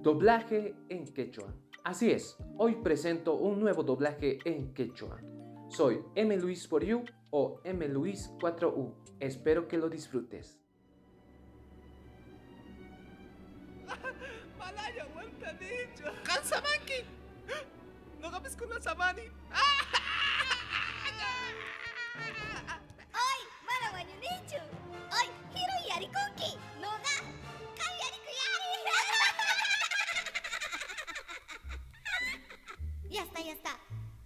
Doblaje en quechua. Así es, hoy presento un nuevo doblaje en quechua. Soy M. Luis for You o M. Luis 4U. Espero que lo disfrutes. Malaya aguantanichu. Qan samanki. Noqapis kunan samani. Hoy mana wañunichu. Hoy hiro yarikunki. Noqa qan yarikuyari. Ya está, ya está.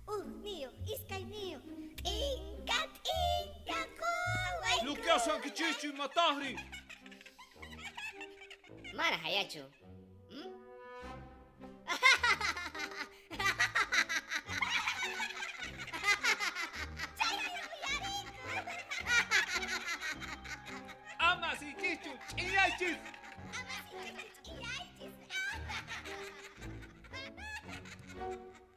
Ujniyuq, iskayniyuq. T'inka, t'inka, quwayku. Luqueashankichischu imatajri. Mana hayachu. Ama asiychischu, ch'iyaychis. Ama asiychischu, ch'iyaychis.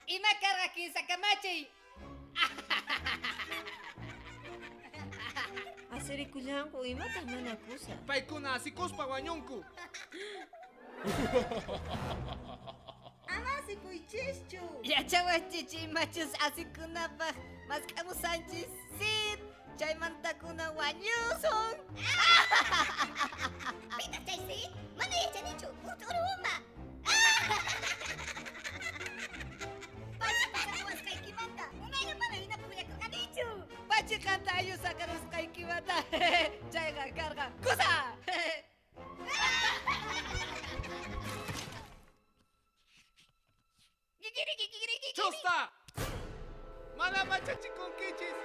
Ima karqa kinsa kamachiy? Asirikullanku imataq mana kusa. Paykuna asikuspa wañunku. Ama asikuychischu. Yachawaychis imachus asikunapaj mask'amusanchis Sid, chaymantakuna wañusun. Pitaq chay Sid? Mana yachanichu, uj t'uru uma. Pachi pasawasqaykimanta, unayqa mana hina pujllakurqanichu. Pachi qanta ayllu saqerusqaykimanta, chayqa karqa kusa. Chusta! Mana machachikunkichis.